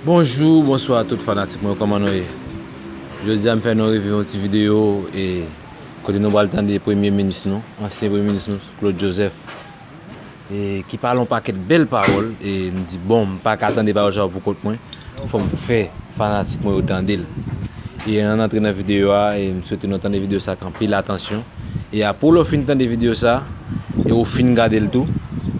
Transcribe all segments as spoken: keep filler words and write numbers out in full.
Bonjou, bonswa tout fanatik mwen, kòman nou ye? Jodi a m fè nou rive yon ti videyo e kote nou pral tande premye minis nou, ansyen premye minis nou, Claude Joseph, e ki pale yon pakèt bèl pawòl e m di bon, m pa ka tande pawòl sa yo pou kont mwen, fò m fè fanatik mwen yo tande l. E ann antre nan videyo a e m swete nou tande videyo sa ak anpil atansyon. E apre w lè w fin tande videyo sa e ou fin gade l tou,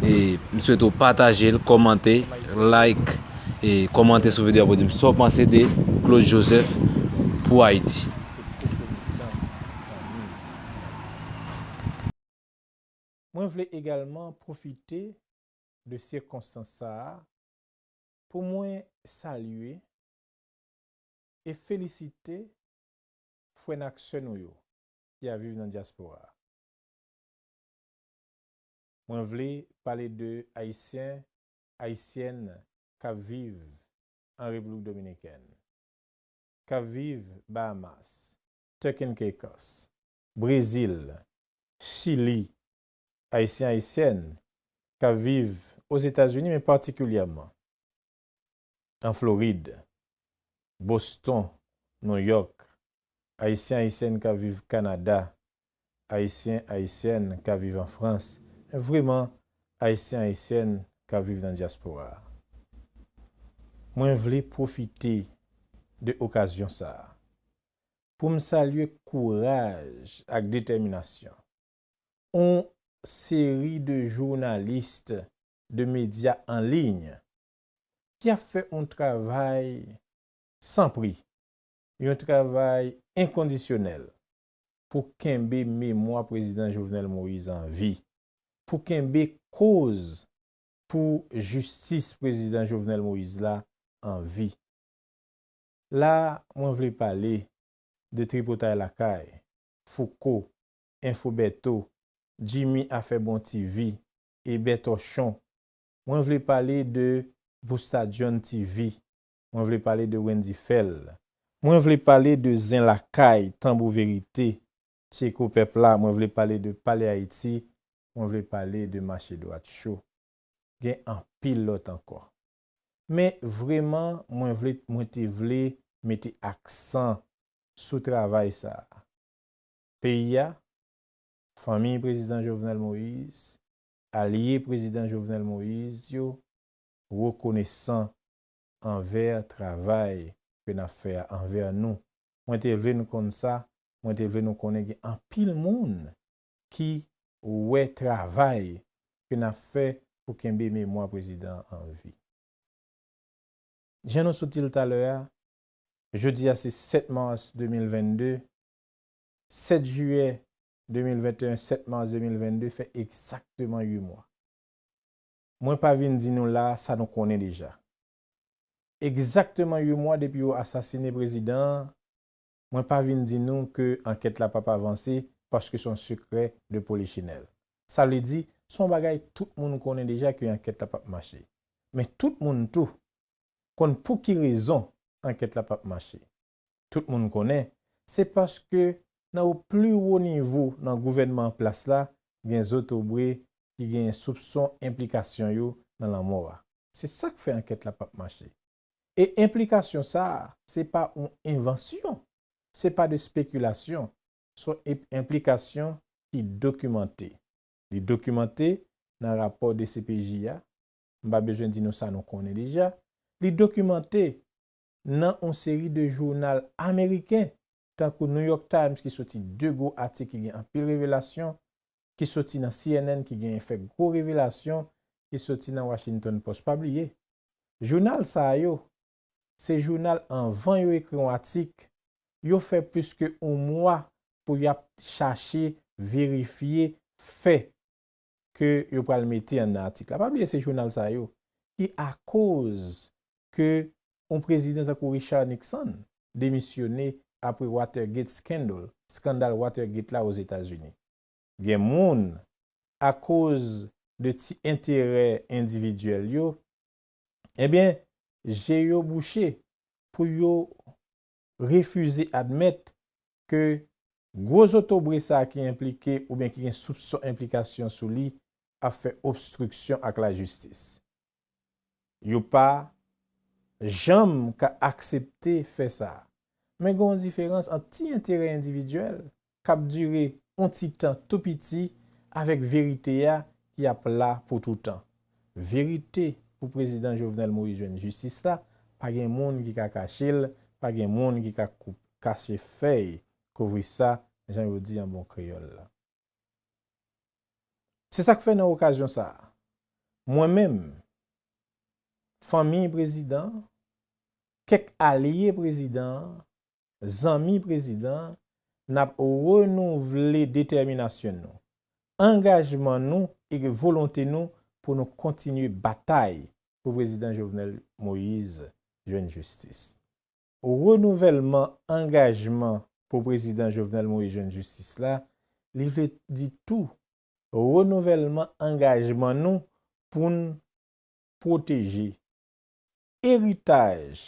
e m swete w pataje l, kòmante, like, e kòmante sou videyo a pou di m sa w panse de Claude Joseph pou Ayiti. Mwen vle egalman pwofite de sikonstans sa a pou mwen salye e felisite frè n ak sè nou yo ki ap viv nan dyaspora a. Mwen vle pale de Ayisyen, Ayisyèn k ap viv an Repiblik Dominikèn, k ap viv Bahamas, Turks and Caicos, Brezil, Chili, Ayisyen, Ayisyèn k ap viv Ozetazini, men patikilyèman an Florid, Boston, Nouyòk, Ayisyen, Ayisyèn k ap viv Kanada, Ayisyen, Ayisyèn k ap viv an Frans, men vrèman Ayisyen, Ayisyèn k ap viv nan dyaspora a. Mwen vle pwofite de okazyon sa a pou m salye kouraj ak detèminasyon yon seri de jounalis, de medya an liy ki ap fè yon travay san pri, yon travay enkondisyonèl pou kenbe memwa Prezidan Jovenel Moïse an vi, pou kenbe koz pou jistis Prezidan Jovenel Moïse la an vi. La, mwen vle pale de Tripotay Lakay, Fouco, Enfo Bèto, Jimmy Afè Bon TV, Ebè Tòchon. Mwen vle pale de Busta John TV. Mwen vle pale de Wendy Phèl. Mwen vle pale de Zen Lakay, Tanbou Verite, Tcheko Pèp La. Mwen vle pale de Pale Ayiti. Mwen vle pale de Mache Dwat Cho. Gen anpil lòt ankò. Men vrèman, mwen vle, mwen te vle mete aksan sou travay sa a. Peyi a, fanmi Prezidan Jovenel Moïse, alye Prezidan Jovenel Moïse yo rekonesan anvè travay ke n ap fè a anvè nou. Mwen te vle nou konn sa, mwen te vle nou konnen gen anpil moun ki wè travay ke n ap fè pou kenbe memwa Prezidan an an vi. Jan nou sot di l talè a, jodi a se sèt mas de mil vennde, sèt jiyè de mil venteyen, sèt mas de mil vennde fè egzakteman uit mwa. Mwen pa vin di nou la sa nou konnen deja. Egzakteman uit mwa depi yo asasinen prezidan an, mwen pa vin di nou ke ankèt la p ap avanse paske se yon sekrè de polichinèl. Sa vle di, se yon bagay tout moun konnen deja ke ankèt la p ap mache. Men tout moun tou konn pou ki rezon ankèt la p ap mache. Tout moun konnen, se paske nan o pli wo nivo nan gouvènman an plas la, gen zotobre ki genyen soupson enplikasyon yo nan lanmò a. Se sa k fè ankèt la p ap mache. E enplikasyon sa a, se pa yon envansyon, se pa de spekilasyon, se yon enplikasyon ki dokimante. Li dokimante nan rapò D C P J a, m pa bezwen di nou sa nou konnen deja. Li dokimante nan yon seri de jounal ameriken, tankou New York Times ki soti de gwo atik ki gen anpil revelasyon, ki soti nan C N N ki gen fè gwo revelasyon, ki soti nan Washington Post. Pa bliye, jounal sa yo, se jounal anvan yo ekri yon atik, yo fè plis ke yon mwa pou y ap chache verifye fè ke yo pral mete anndan atik la. Pa bliye se jounal sa yo ki akoz ke yon prezidan tankou Richard Nixon demisyone apre Watergate scandal, eskandal Watergate la Ozetazini. Gen moun, akoz de ti enterè endividyèl yo, ebyen, je yo bouche pou yo refize admèt ke gwo zotobre sa a ki enplike oubyen ki gen soupson enplikasyon sou li ap fè obstriksyon ak lajistis. Yo pa janm ka aksepte fè sa. Men gen yon diferans ant ti enterè endividyèl k ap dire yon ti tan tou piti avèk verite a ki ap la pou toutan. Verite pou prezidan Jovenel Moïse jwenn jistis la, pa gen moun ki ka kache l, pa gen moun ki ka koup-, kache fèy kouvri sa, jan yo di an bon kreyòl la. Se sa k fè nan okazyon sa a, mwen menm, fanmi prezidan an, kèk alye prezidan an, zanmi prezidan an, n ap renouvle detèminasyon nou, angajman nou e volonte nou pou nou kontinye batay pou prezidan Jovenel Moïse jwenn jistis. Renouvèlman angajman pou prezidan Jovenel Moïse jwenn jistis la, li vle di tou renouvèlman angajman nou pou n pwoteje eritaj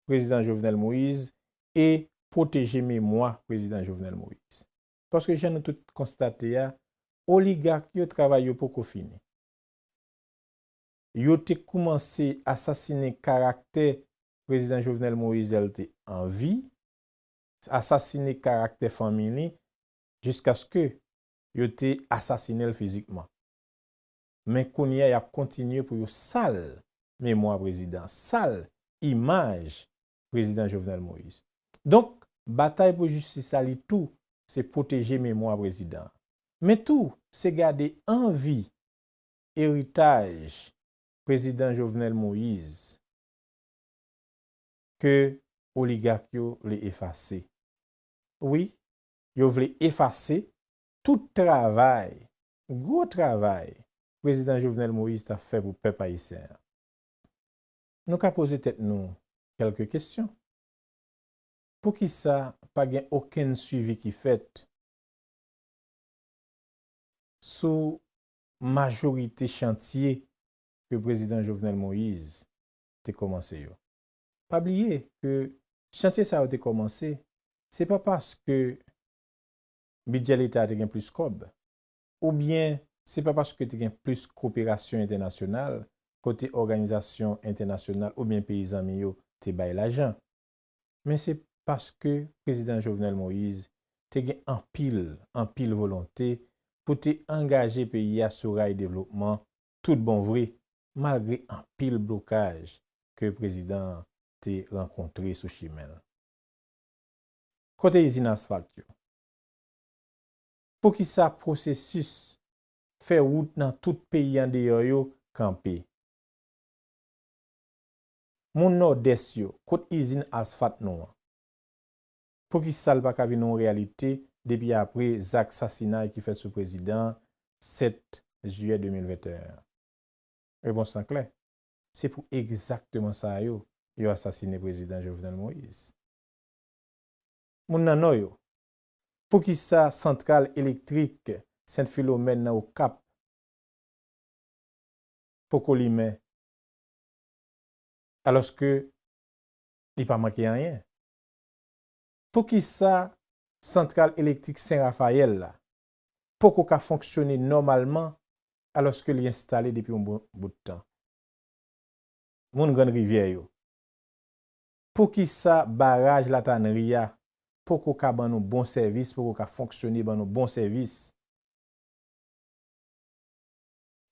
prezidan Jovenel Moïse e pwoteje memwa prezidan Jovenel Moïse. Paske jan nou tout konstate a, oligak yo travay yo poko fini. Yo te koumanse asasinen karaktè prezidan Jovenel Moïse lè l te an vi, asasinen karaktè fanmi li, jiskaske yo te asasinen l fizikman. Men kounye a, y ap kontinye pou yo sal memwa prezidan, sal imaj prezidan Jovenel Moïse. Donk, batay pou jistis la, li tou, se pwoteje memwa prezidan an. Men tou, se gade an vi eritaj prezidan Jovenel Moïse ke oligak yo vle efase. Wi, yo vle efase tout travay, gwo travay, prezidan Jovenel Moïse t ap fè pou pèp ayisyen an. Nou ka poze tèt nou kèlke kesyon. Poukisa pa gen okenn swivi ki fèt sou majorite chantye ke prezidan Jovenel Moïse te kòmanse yo? Pa bliye ke chantye sa yo te kòmanse, se pa paske bidjè leta a te gen plis kòb, oubyen se pa paske te gen plis koperasyon entènasyonal kote òganizasyon entènasyonal oubyen peyi zanmi yo te bay lajan. Men se paske prezidan Jovenel Moïse te gen anpil, anpil volonte pou te angaje peyi a sou ray devlopman tout bon vre, malgre anpil blokaj ke prezidan an te rankontre sou chimen l. Kote izin asfalt yo? Poukisa pwosesis fè wout nan tout peyi andeyò yo kanpe? Moun Nòdès yo, kot izin asfalt nou an? Poukisa l pa ka vin yon reyalite depi apre zak sasinay ki fèt sou prezidan an sèt jiyè de mil venteyen an? Repons lan klè. Se pou egzakteman sa yo, yo asasine prezidan Jovenel Moïse. Moun nan Nò yo, poukisa santral elektrik Sent Filomèn nan Okap poko limen, alòske li pa manke anyen? Poukisa santral elektrik Sen Rafayèl la poko ka fonksyone nòmalman alòske li enstale depi yon bon bout tan? Moun Grann Rivyè yo, poukisa baraj Latanri a poko ka ban nou bon sèvis, poko ka fonksyone, ban nou bon sèvis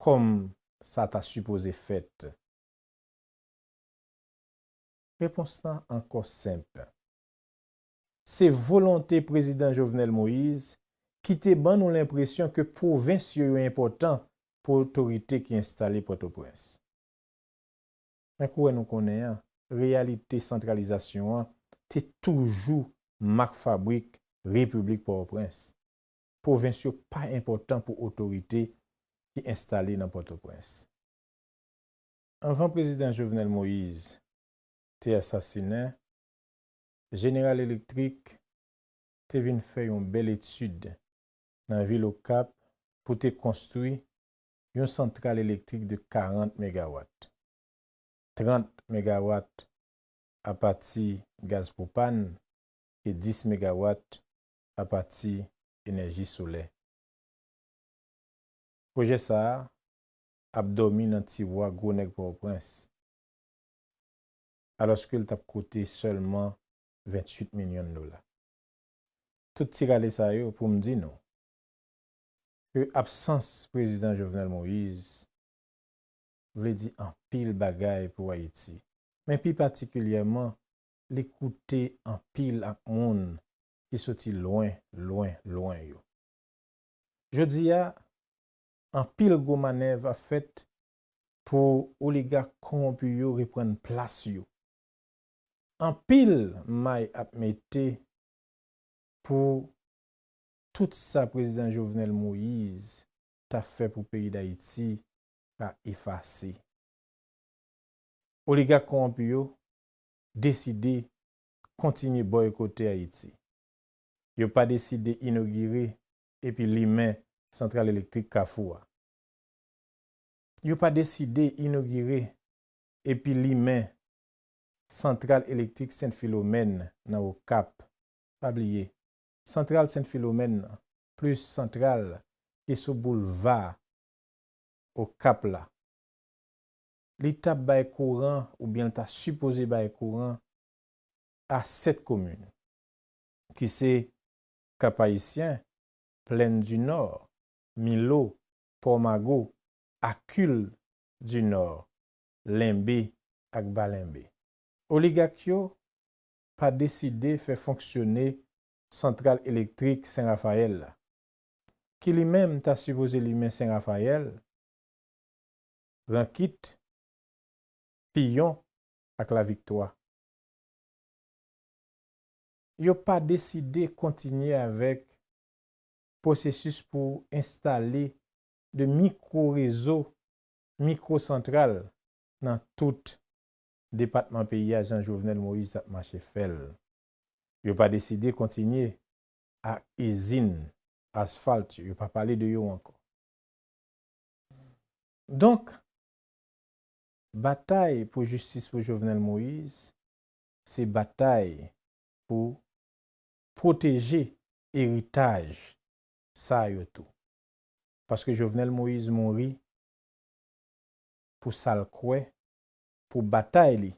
kòm sa ta sipoze fèt? Repons lan ankò senp. Se volonte prezidan Jovenel Moïse ki te ban nou lenpresyon ke pwovens yo, yo enpòtan pou otorite ki enstale Pòtoprens. Men kouwè nou konnen an, reyalite santralizasyon an te toujou mak fabrik Repiblik Pòtoprens. Pwovens yo pa enpòtan pou otorite ki enstale nan Pòtoprens. Anvan prezidan Jovenel Moïse te asasinen, Jeneral Elektrik te vin fè yon bèl etid nan vil Okap pou te konstwi yon santral elektrik de karant megawat, trant megawat apati gaz pwopàn e dis megawat apati enèji solè. Pwojè sa a ap dòmi nan tiwa gwo nèg Pòtoprens. alòske l t ap koute sèlman venntuit milyon dola. Tout ti rale sa yo pou m di nou ke absans Prezidan Jovenel Moïse vle di anpil bagay pou Ayiti, men pi patikilyèman, li koute anpil ak moun ki soti lwen, lwen, lwen yo. Jodi a, anpil gwo manèv ap fèt pou oligak kowonpi yo reprann plas yo. Anpil may ap mete pou tout sa Prezidan Jovenel Moïse ta fè pou peyi Dayiti ka efase. Oligak kowonpi yo deside kontinye bòykote Ayiti. Yo pa deside inogire epi limen santral elektrik Kafou a. Yo pa deside inogire epi limen santral elektrik Sent Filomèn nan Okap. Pa bliye, santral Sent Filomèn nan, plis santral ki sou boulva Okap la, li t ap bay kouran, oubyen l ta sipoze bay kouran a sèt komin, ki se Kap Ayisyen, Plèn di Nò, Milo, Pòmago, Akil di Nò, Lenbe ak Balenbe. Oligak yo pa deside fè fonksyone santral elektrik Sen Rafayèl la, ki li menm ta sipoze limen Sen Rafayèl, Rankit, Piyon ak Laviktwa. Yo pa deside kontinye avèk pwosesis pou enstale de mikwo rezo, mikwo santral nan tout depatman peyi a jan Jovenel Moïse t ap mache fè l. Yo pa deside kontinye ak izin asfalt yo, yo pa pale de yo ankò. Donk, batay pou jistis pou Jovenel Moïse, se batay pou pwoteje eritaj sa yo tou. Paske Jovenel Moïse mouri pou sa l kwè, pou batay li,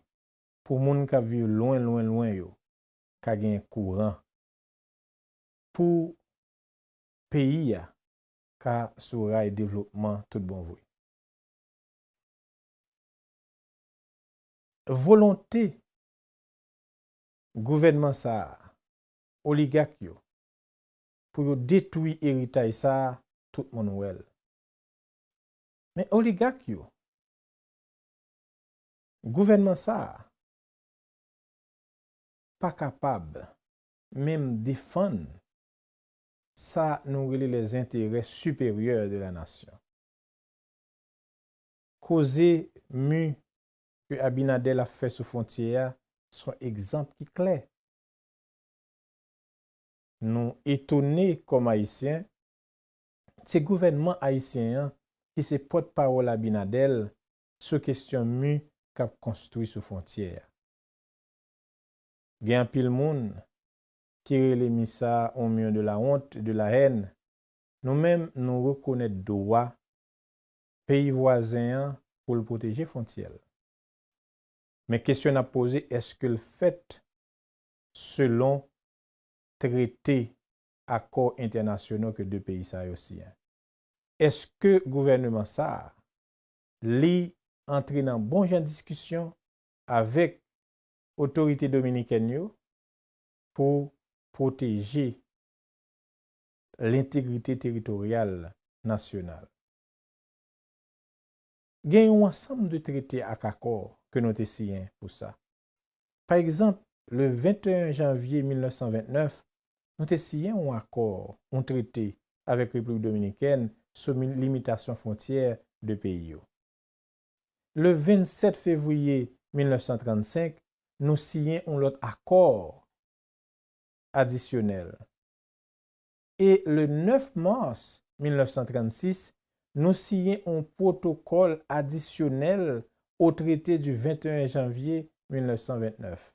pou moun k ap viv lwen, lwen, lwen yo ka gen kouran, pou peyi a ka sou ray devlopman tout bon vre. Volonte gouvènman sa a, oligak yo, pou yo detwi eritaj sa a, tout moun wè l. Men oligak yo, gouvènman sa a, pa kapab menm defann sa nou rele les intérêts supérieurs de la nation. Koze mi ke Abinader ap fè sou fwontyè a se yon egzanp ki klè. Nou etone kòm Ayisyen, se gouvènman ayisyen an ki se pòtpawòl Abinader sou kesyon mi k ap konstwi sou fwontyè a. Gen anpil moun ki rele mi sa a yon mur de la honte, de la haine. Nou menm, nou rekonèt dwa peyi vwazen an pou l pwoteje fwontyè l. Men kesyon n ap poze, èske l fèt selon trete, akò entènasyonal ke de peyi sa yo siyen? Èske gouvènman sa a, li antre nan bon jan diskisyon avèk otorite dominikèn yo pou pwoteje lentegrite teritoryal nasyonal? Gen yon ansanm de trete ak akò ke nou te siyen pou sa. Pa egzanp, le venteyen janvye mil nèf san vennèf, nou te siyen yon akò, yon trete avèk Repiblik Dominikèn sou mi-, limitasyon fwontyè de peyi yo. Le vennsèt fevriye mil nèf san trannsenk, nou siyen yon lòt akò adisyonèl. E le nèf mas mil nèf san trannsis, nou siyen yon pwotokòl adisyonèl o trete di venteyen janvye mil nèf san vennèf.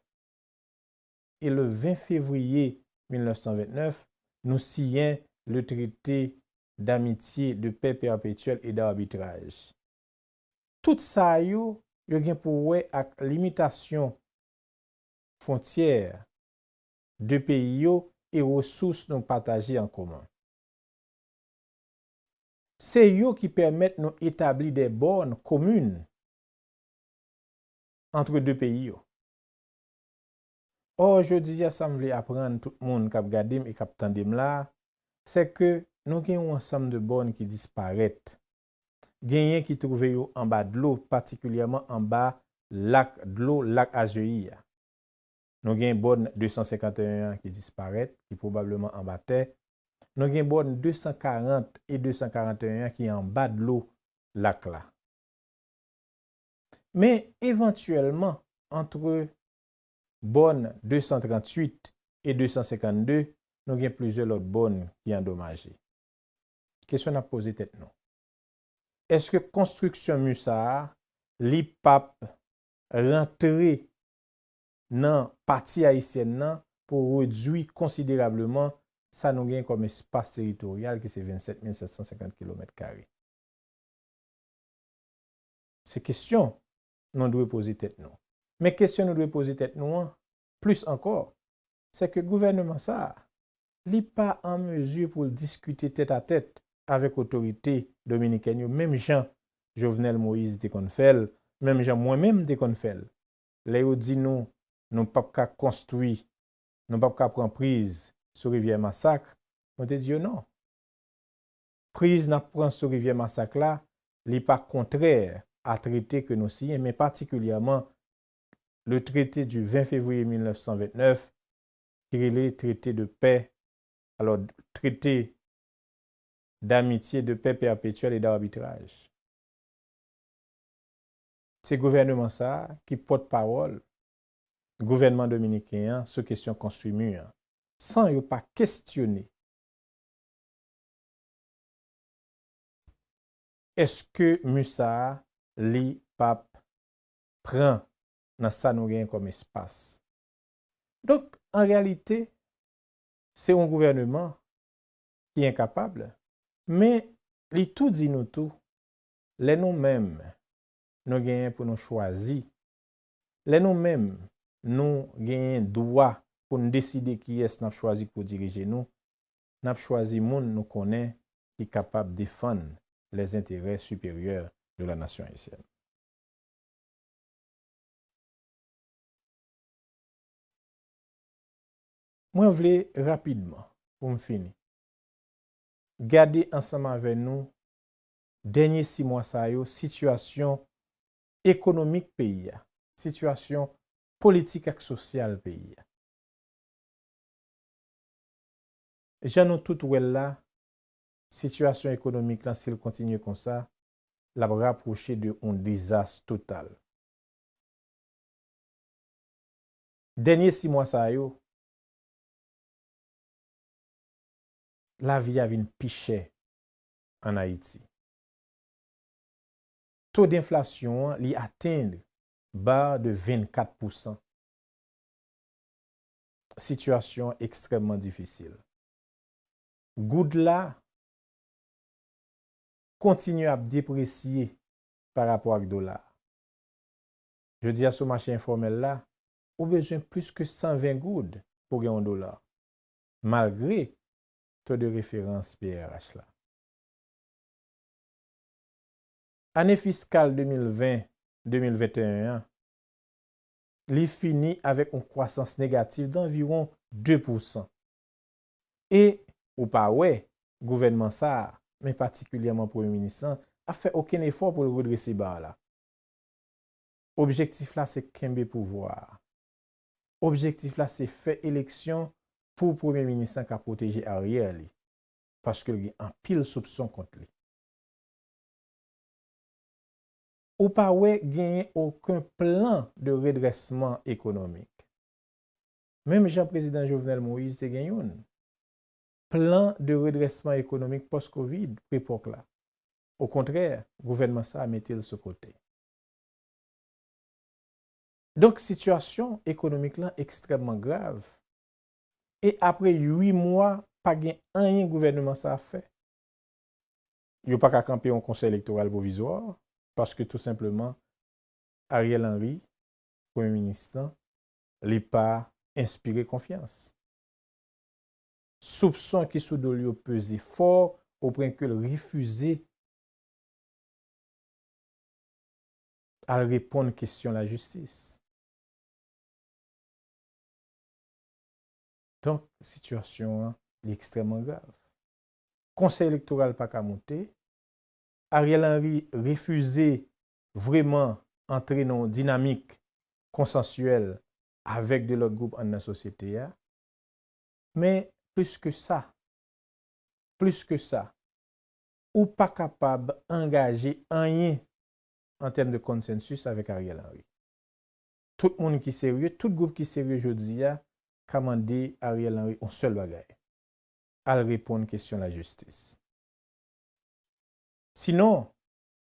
E le ven fevriye mil nèf san vennèf, nou siyen le traité d'amitié, de paix perpétuelle et d'arbitrage. Tout sa yo, yo gen pou wè ak limitasyon fwontyè de peyi yo e resous nou pataje an komen. Se yo ki pèmèt nou etabli de bòn komin ant de peyi yo. Ò, jodi a, sa m vle aprann tout moun k ap gade m e k ap tande m la, se ke nou gen yon ansanm de bòn ki disparèt. Genyen ki twouve yo anba dlo, patikilyèman anba lak dlo, lak Azeyi a. Nou gen bòn de san senkanteyen an ki disparèt, ki pwobableman anba tè. Nou gen bòn de san karant e de san karanteyen an ki anba dlo lak la. Men, evantyèlman, antre bòn de san tranntuit e de san senkannde, nou gen plizyè lòt bòn ki andomaje. Kesyon n ap poze tèt nou, èske konstriksyon mi sa a, li p ap rantre nan pati ayisyèn nan pou redwi konsiderableman sa nou gen kòm espas teritoryal ki se vennsèt mil sèt san senkant kilomèt kare? Se kesyon nou dwe poze tèt nou. Men kesyon nou dwe poze tèt nou an, plis ankò, se ke gouvènman sa a, li pa an mezi pou l diskite tètatèt avèk otorite dominikèn yo, menm jan Jovenel Moïse te konn fè l, menm jan mwen menm te konn fè l. Lè yo di nou, nou p ap ka konstwi, nou p ap ka pran priz sou rivyè Masak, mwen te di yo non. Priz n ap pran sou rivyè Masak la, li pa kontrè a trete ke nou siyen, men patikilyèman le traité du vingt février mil nèf san vennèf, ki rele traité de paix, alò, traité d'amitié, de paix perpétuelle et d'arbitrage. Se gouvènman sa a ki pòtpawòl gouvènman dominiken an sou kesyon konstwi mi an, san yo pa kestyone èske mi sa a li p ap pran nan sa nou genyen kòm espas. Donk, an reyalite, se yon gouvènman ki enkapab, men li tou di nou tou, lè nou menm, nou genyen pou nou chwazi, lè nou menm, nou genyen dwa pou n deside kiyès n ap chwazi pou dirije nou, n ap chwazi moun nou konnen ki kapab defann les intérêts supérieurs de la nation haïtienne. Mwen vle rapidman, pou m fini, gade ansanm avè nou dènye sis mwa sa yo, sitiyasyon ekonomik peyi a, sitiyasyon politik ak sosyal peyi a. Jan nou tout wè l la, sitiyasyon ekonomik lan, si l kontinye konsa, l ap rapwoche de yon dezas total. Dènye sis mwa sa yo, lavi a vin pi chè ann Ayiti. To denflasyon an, li atenn ba de vennkat pousan. Sitiyasyon an ekstrèmman difisil. Goud la kontinye ap depresye pa rapò ak dola a. Jodi a, sou mache enfòmèl la, ou bezwen plis ke san ven goud pou gen yon dola, malgre to de referans P R H la. Ane fiskal de mil ven, de mil venteyen an, li fini avèk yon kwasans negatif d'anviwon de pousan. E ou pa wè gouvènman sa a, men patikilyèman premye minis lan, ap fè okenn efò pou l redrese ba la. Objektif la se kenbe pouvwa a. Objektif la se fè eleksyon pou premye minis lan ka pwoteje aryè li, paske l gen anpil soupson kont li. Ou pa wè genyen okenn plan de redrèsman ekonomik. Menm jan prezidan Jovenel Moïse te gen youn. Plan de redrèsman ekonomik pòs-kovid pou epòk la. Okontrè, gouvènman sa a mete l sou kote. Donk, sitiyasyon ekonomik lan ekstrèmman grav. E apre uit mwa, pa gen anyen gouvènman sa a fè. Yo pa ka kanpe yon konsèy elektoral pwovizwa, paske tou senpleman, Ariel Henry, premye minis lan, li pa enspire konfyans. Soupson ki sou do l yo peze fò, opwen ke l refize al reponn kesyon lajistis. Donk, sitiyasyon an, li ekstrèmman grav. Konsèy elektoral pa ka moute. Ariel Henry refize vrèman antre nan yon dinamik konsansyèl avèk de lòt gwoup anndan sosyete a. Men, plis ke sa, plis ke sa, ou pa kapab angaje anyen an tèm de konsensis avèk Ariel Henry. Tout moun ki serye, tout gwoup ki serye jodi a, ka mande Ariel Henry yon sèl bagay. Al reponn kesyon lajistis. Sinon,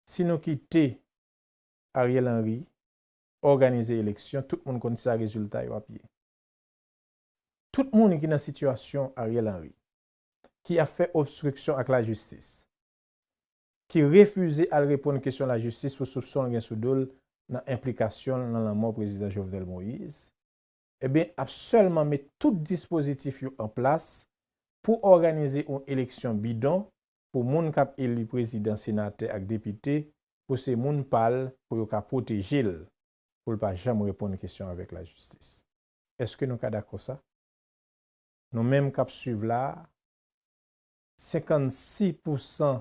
si nou kite Ariel Henry òganize eleksyon, tout moun konn sa rezilta yo ap ye. Tout moun ki nan sitiyasyon Ariel Henry, ki ap fè obstriksyon ak lajistis, ki refize al reponn kesyon lajistis pou soupson l gen sou do l nan enplikasyon l nan lanmò prezidan Jovenel Moïse, ebyen, ap sèlman met tout dispozitif yo an plas pou òganize yon eleksyon bidon pou moun k ap eli prezidan, senatè ak depite, pou se moun pa l, pou yo ka pwoteje l, pou l pa janm reponn kesyon avèk lajistis. Èske nou ka dakò sa? Nou menm k ap swiv la a, senkannsis pousan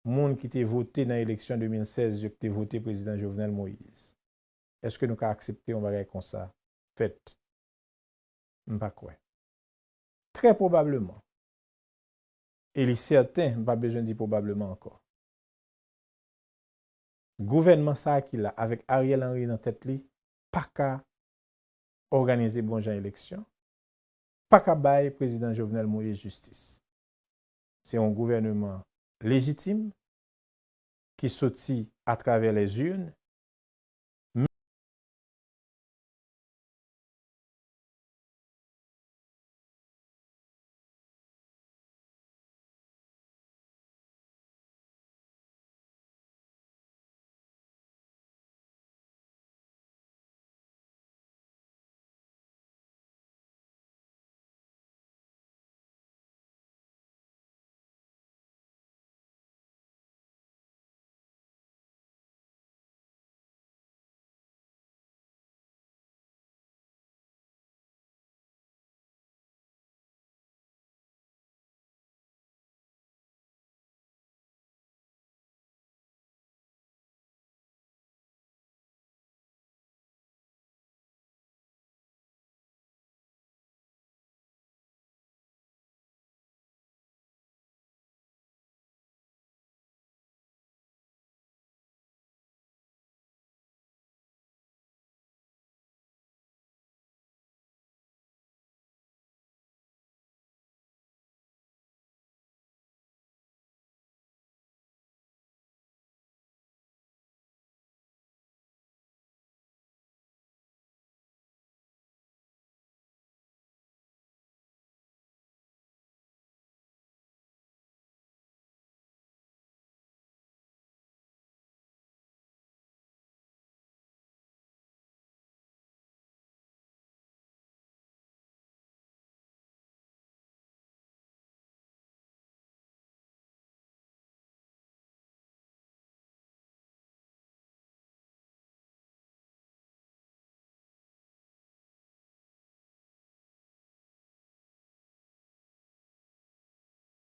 moun ki te vote nan eleksyon de mil sèz yo ki te vote prezidan Jovenel Moïse. Èske nou ka aksepte yon bagay konsa fèt? M pa kwè. Trè pwobableman, e li sèten, m pa bezwen di pwobableman ankò, gouvènman sa a ki la, avèk Ariel Henry nan tèt li, pa ka òganize bon jan eleksyon, pa ka bay prezidan Jovenel Moïse jistis. Se yon gouvènman lejitim ki soti atravè lèzin,